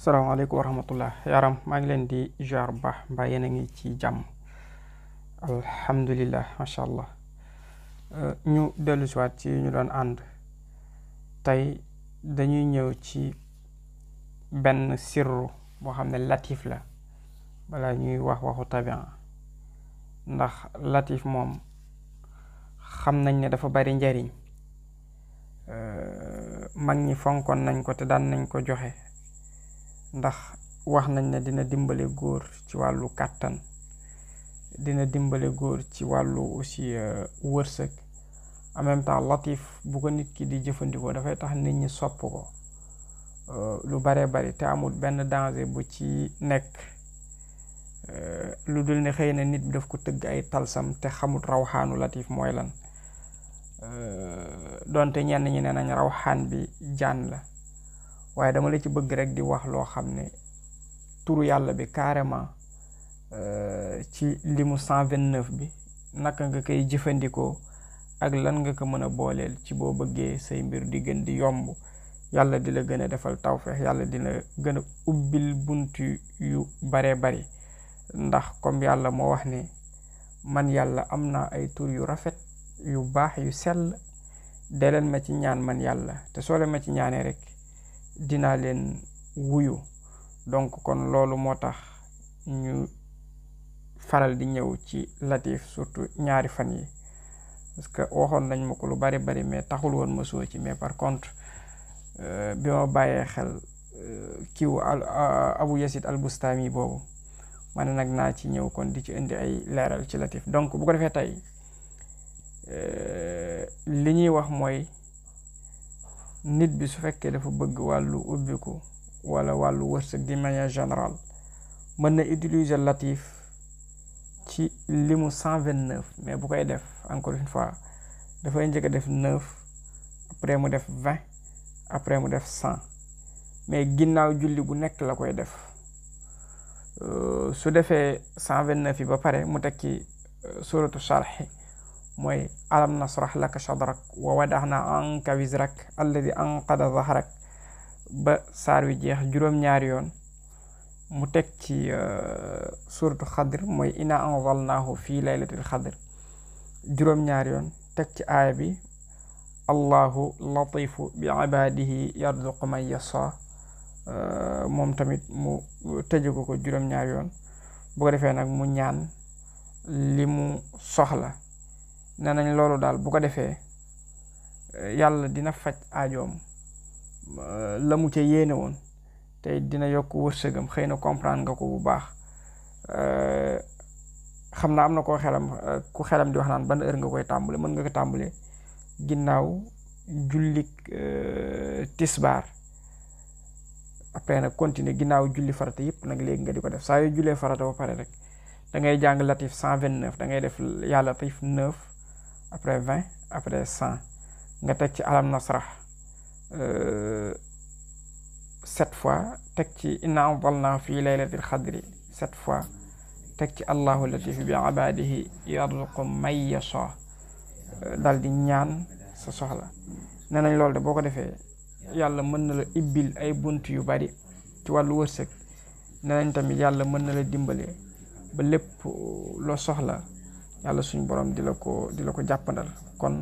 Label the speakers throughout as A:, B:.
A: salaamaaleykum wa rahmatullah yaram maa ngi leen di jaar bu baax mbaa yéen a ngi ci jàmm alhamdulillah macha allah ñu dellu si waat ci ñu doon ànd tey dañuy ñëw ci benn sirru boo xam ne latif la balaa ñuy wax waxu tabian ndax latif moom xam nañ ne dafa bari njariñ mag ñi fonkoon nañ ko te daan nañ ko joxe ndax wax nañ ne dina dimbale góor ci wàllu kàttan dina dimbale góor ci wàllu aussi wërsëg en même temps latif bu ko nit ki di jëfandikoo dafay tax nit ñi sopp ko lu baree bari te amul benn danger bu ci nekk lu dul ne xëy na nit bi daf ko tëgg ay talsam te xamut rawxaanu latif mooy lan donte ñenn ñi ne nañ rawxaan bi jaan la waaye dama la ci bëgg rek di wax loo xam ne turu yàlla bi carrément ci limu 129 bi naka nga koy jëfandikoo ak lan nga ko mën a booleel ci boo bëggee say mbir di gën di yomb yàlla di la gën a defal tawfeex yàlla dina gën a ubbil buntu yu baree bari ndax comme yàlla moo wax ne man yàlla am naa ay tur yu rafet yu baax yu sell dee leen ma ci ñaan man yàlla te soo leen ma ci ñaanee rek dinaa leen wuyu donc kon loolu moo tax ñu faral di ñëw ci latif surtout ñaari fan yi parce que waxoon nañ ma ko lu bari mais taxul woon ma soo ci mais par contre bi ma bàyyee xel kiiwu Abu Yazid al Bustami boobu ma ne nag naa ci ñëw kon di ci indi ay leeral ci latif donc bu ko defee tey li ñuy wax mooy nit bi su fekkee dafa bëgg wàllu ubbiku wala wàllu wërsëg di manière générale mën na utiliser latif ci limu 129 mais bu koy def encore une fois dafay njëkk a def 9 après mu def 20 après mu def 100 mais ginnaaw julli bu nekk la koy def su defee 129 yi ba pare mu teg ci suratu sharhi mooy alam nasrah laka sadrak wa wadaxna anka wizrak alladi anqada zahrak ba saar wi jeex juróom-ñaari yoon mu teg ci suratu xadr mooy inna anzalnahu fii laylatil xadr juróom-ñaari yoon teg ci aaya bi allahu latifu bi ibadihi yarzuqu man yasha moom tamit mu tëjëko ko juróom-ñaari yoon bu ko defee nag mu ñaan li mu soxla nee nañ loolu daal bu ko defee yàlla dina faj aajoom la mu ca yéene woon te dina yokk wërsëgam xëy na comprendre nga ko bu baax xam naa am na ku xelam di wax naan ban heure nga koy tàmbale mën nga ko tàmbale ginnaaw jullik tisbaar après nag continuer ginnaaw julli farata yëpp nag léegi nga di ko def saa yoo jullee farata ba pare rek da ngay jàng latif 129 da ngay def yaa latif 9 après 20 après 100 nga teg ci alam nasrah 7 fois teg ci inna anzalnahu fii laylatil xadri 7 fois teg ci allahu latif bi ibadihi yarzuqu man yasha dal di ñaan sa soxla nee nañ loolu de boo ko defee yàlla mën na la ibbil ay bunt yu bari ci wàllu wërsëg nee nañ tamit yàlla mën na la dimbale ba lépp loo soxla yàlla suñu borom di la ko jàppandal kon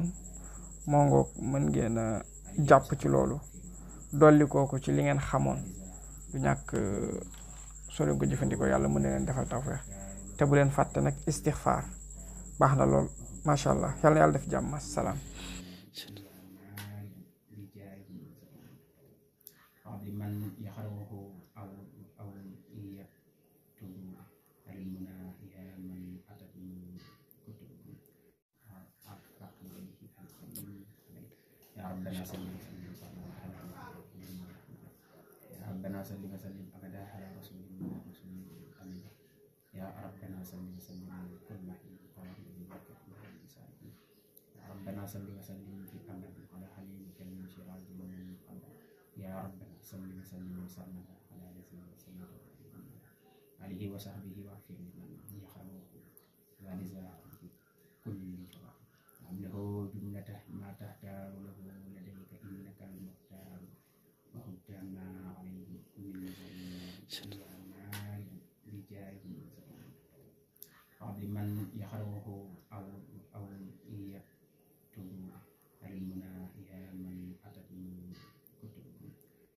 A: moo ngoog mën ngeen a jàpp ci loolu dolli kooku ci li ngeen xamoon du ñàkk soo leen ko jëfandikoo yàlla mën na leen defal tawfeex te bu leen fàtte nag istixfaar baax na lool macha allah yàlla na yàlla def jàmm salaam.
B: ربنا صل وسلم ابدا على رسول الله امين يا ربنا صل وسلم كل حين يا ربنا صل وسلم في قلب على حليمك من شراج من قلب يا ربنا صل وسلم وسلم على رسول الله عليه وصحبه واغفر لمن يخلوه ولزا كل له جملة ما تحتار له لديك انك المختار وقدمنا عليه من قبل من يقرأ